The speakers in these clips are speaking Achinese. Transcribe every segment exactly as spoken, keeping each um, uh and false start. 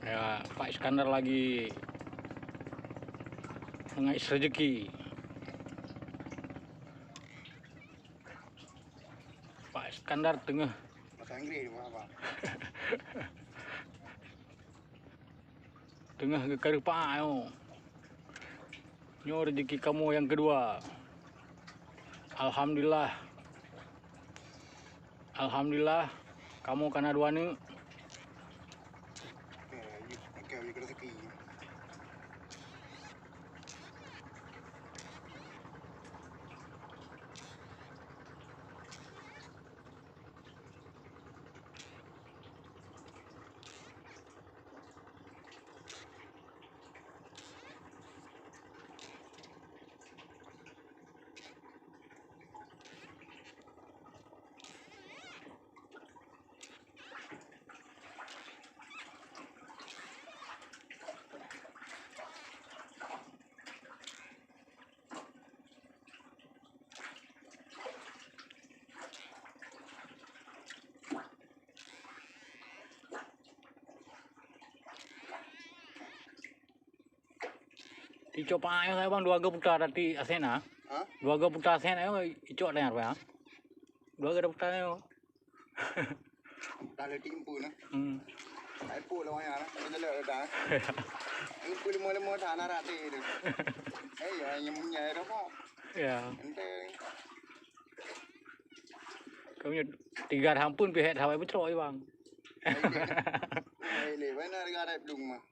Ya, Pak Iskandar lagi mengais rezeki. Pak Iskandar teungoh Bahasa Inggris cuma apa? Teungoh geukareuh paak nyoe. Nyoe rezeki kamoe nyang keudua. Alhamdulillah. Alhamdulillah, kamoe kana dua aneuk. Oke, yuk, oke, yuk rezeki. Icok paak nyoe sagai bang, dua geuputa tadi aset na. Ha? Dua geuputa aset na, icok dah nyan, Bang. Dua geuputa nyoe. Dah le timpu na. Hmm. Ai pu lawan nyan, dah le dah. Ai pu lima-lima dah na rati tu. Eh, ya, nyem nyai dah, Bang. Ya. Ente. Kamu tiga tahun pun pihak hawai betrok, Bang. Ai le. Ai le, mana harga rai belum mah.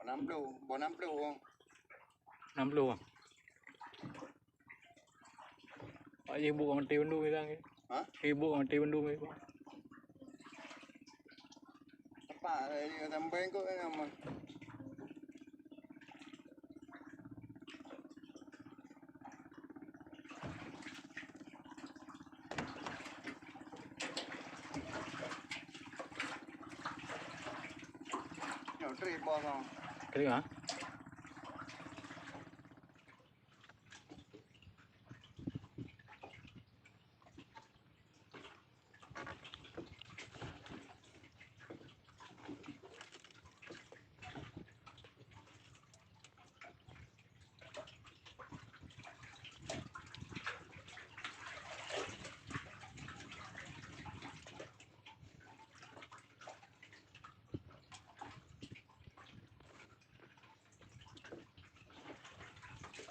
Enam puluh, boh enam puluh. Enam puluh, Bang. Pak, ibu ngon ti undung bilang. Ha? Ibu ngon ti undung. Apa, eh, sampai kok nama? Nyoe trip bawah sana. Trip, ha?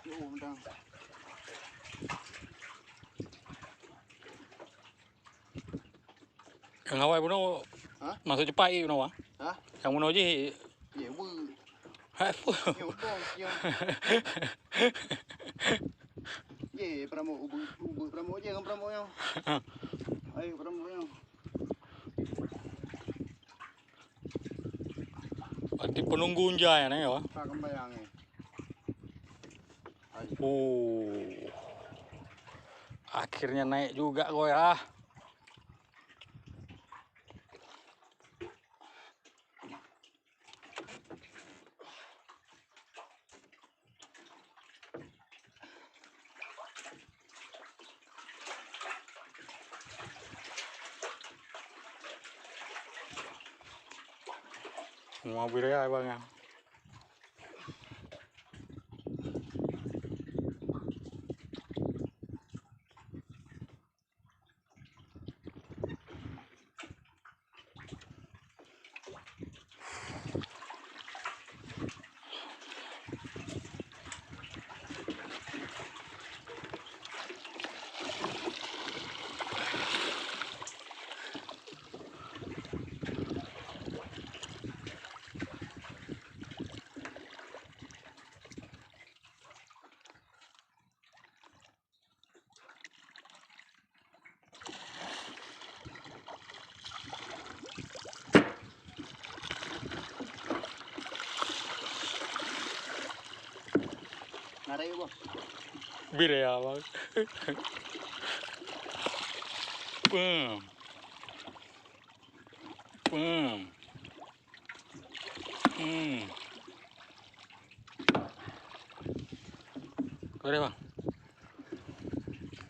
Yo, dah. Nyang awai bunoe, ha? Masuk cepat i bunoe, ha? Nyang bunoe jih. Ye, bu. Hai, bu. Ye, bu, ye. Ye, peramok, ubu, ubu, peramok je ngon peramok nyoe. Ayo, peramok nyoe. Berarti penunggu unjai ni, ya? Tak kembayang ni. Ayo. Oh. Akhirnya naik juga, goy, ah. Mau beri ya, Bang, ya. Narik, Bos. Bir ya, Bang. Pem. Pem. Hmm. Boleh, Bang.